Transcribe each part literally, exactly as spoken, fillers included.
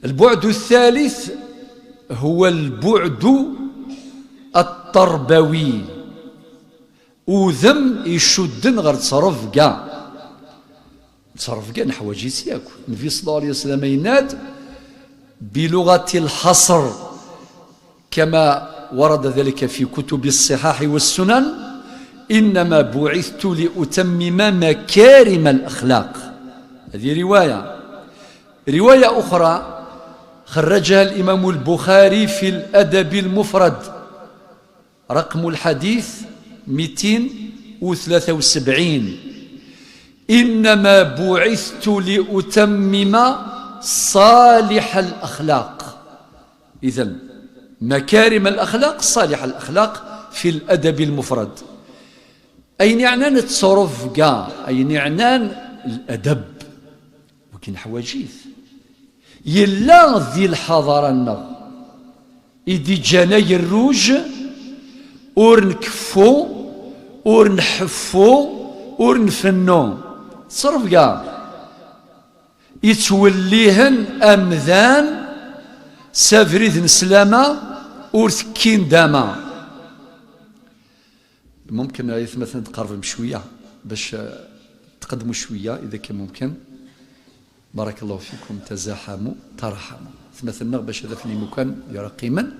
البعد الثالث هو البعد التربوي. Udem icudden ɣer ttrebga. Ttrebga neḥwaǧ-itt yakk. Nnbi صلى الله عليه وسلم yenna-d بلغة الحصر، كما ورد ذلك في كتب الصحاح والسنن: إنما بعثت لأتمم مكارم الأخلاق. هذه رواية. رواية أخرى خرجها الإمام البخاري في الأدب المفرد، رقم الحديث ميتين وثلاثة وسبعين: إنما بعثت لأتمم صالح الأخلاق. إذن مكارم الأخلاق، صالح الأخلاق في الأدب المفرد. Ayen yeɛnan ttrebga, ayen yeɛnan الأدب, wagi neḥwaǧ-it. Yella di lḥaḍara-nneɣ i d-iǧǧan agerruj, ur nkeffu, ur nḥeffu, ur nfennu. Ttrebga yettwellihen amdan s abrid n sslama, ur tekkin dama. ممكن يا ثمثنا تقربوا شوية باش، آه، تقدموا شوية إذا كان ممكن. بارك الله فيكم، تزاحموا تراحموا. ثمثنا باش هذا في مكان يرى قيما.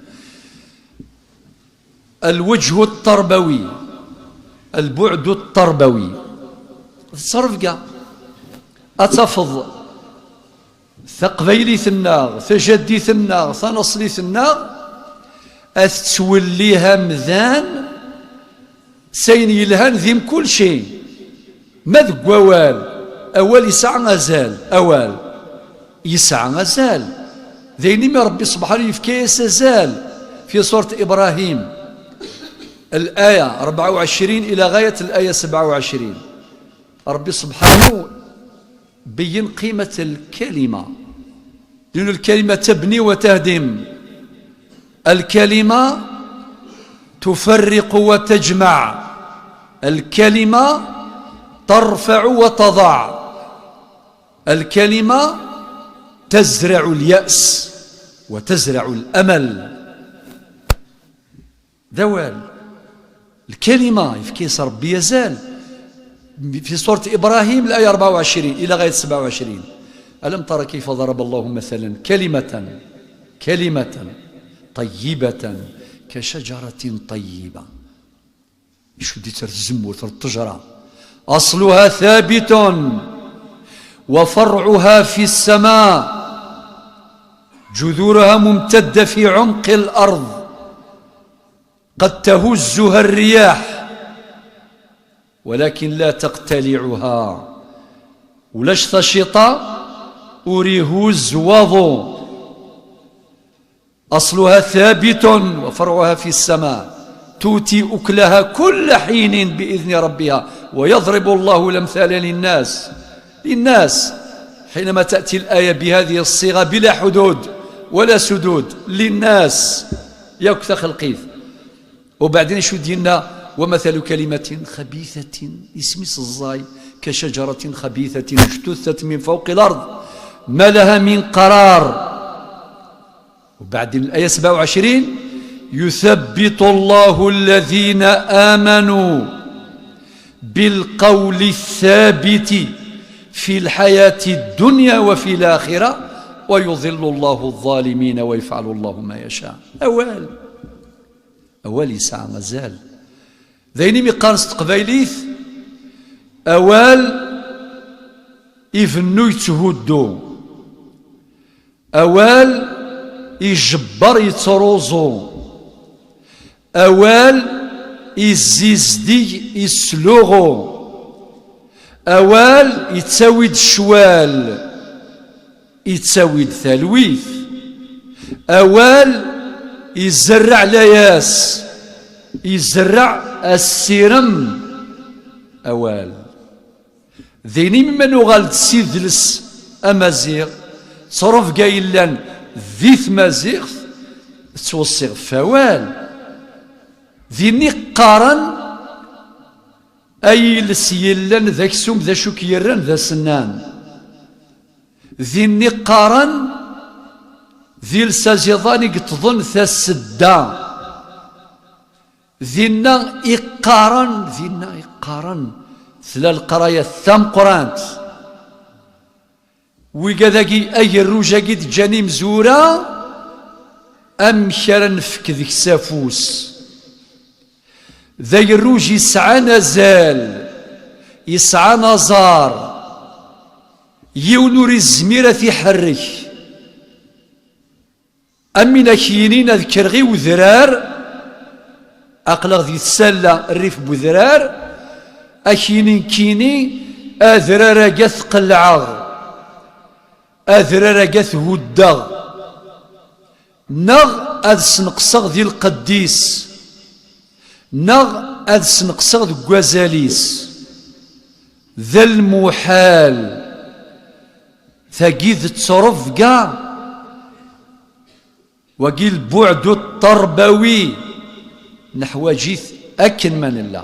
الوجه التربوي، البعد التربوي. Ttrebga. Ad tafeḍ taqbaylit-nneɣ, tajaddit-nneɣ, tanaṣlit-nneɣ, ad tettwelli amdan s ayen yelhan di mkul ci. Ma deg wawal, awal yesɛa azal, awal yesɛa azal. D ayen imi Ṛebbi subḥanahu yefka-yas azal fi surat Ibrahim, الآية أربعة وعشرين إلى غاية الآية سبعة وعشرين. Ṛebbi subḥanahu بين قيمة الكلمة، لأن الكلمة تبني وتهدم. الكلمة تفرق وتجمع. الكلمة ترفع وتضع. الكلمة تزرع اليأس وتزرع الأمل. D awal. الكلمة يفكيس ربي يزال. في سورة إبراهيم الآية أربعة وعشرين إلى غاية سبعة وعشرين: ألم تر كيف ضرب الله مثلا كلمة، كلمة طيبة كشجرة طيبة. يشد يتر الزمور، تر الطجرة. أصلها ثابت وفرعها في السماء. جذورها ممتدة في عمق الأرض. قد تهزها الرياح ولكن لا تقتلعها. ولاش تشيطة وريهوز واضو. أصلها ثابت وفرعها في السماء. تؤتي أكلها كل حين بإذن ربها. ويضرب الله الأمثال للناس، للناس. حينما تأتي الآية بهذه الصيغة بلا حدود ولا سدود، للناس، ياك تخلقيت. وبعدين شو دينا: ومثل كلمة خبيثة، اسم الزاي، كشجرة خبيثة اجتثت من فوق الأرض ما لها من قرار. وبعدين الآية سبعة وعشرين: يثبت الله الذين آمنوا بالقول الثابت في الحياة الدنيا وفي الآخرة ويضل الله الظالمين ويفعل الله ما يشاء. Awal. Awal yesɛa azal. D ayen imi qqaren s teqbaylit: awal ibennu yetthuddu, awal ijebber yettruẓu, awal izzizdig yesluɣu, awal yettawi-d ccwal, yettawi-d talwit. Awal izerreɛ layas, izerreɛ assirem. Awal. D ayen imi ma nuɣal-d s idles amaziɣ, ttrebga yellan di tmaziɣt, tettweṣṣi ɣef wawal. Din i qqaren ay iles yellan d aksum, d acu k-yerran d asennan. Din i qqaren Di lsas iḍan i yeṭṭḍen tasedda. Dinna i qqaren, dinna i qqaren, tella leqraya tameqqrant. Wigad-agi, agerruj-agi d-ǧǧan imezwura, amek ara nefk deg-s afus? D agerruj yesɛan azal, yesɛan aẓar, yiwen ur izmir ad t-iḥerrek. Am win ak-yinin ad kkreɣ i wedrar, aql-aɣ di tsalla rrif n wedrar, ak-yinin kini, adrar-agi ad t-qellɛeɣ, adrar-agi ad t-huddeɣ, neɣ ad sneqseɣ di lqedd-is, neɣ ad sneqseɣ deg wazal-is. D lmuḥal. Tagi d ttrebga. Wagi lbuɛdu ṭṭerbawi, neḥwaǧ-it akken ma nella.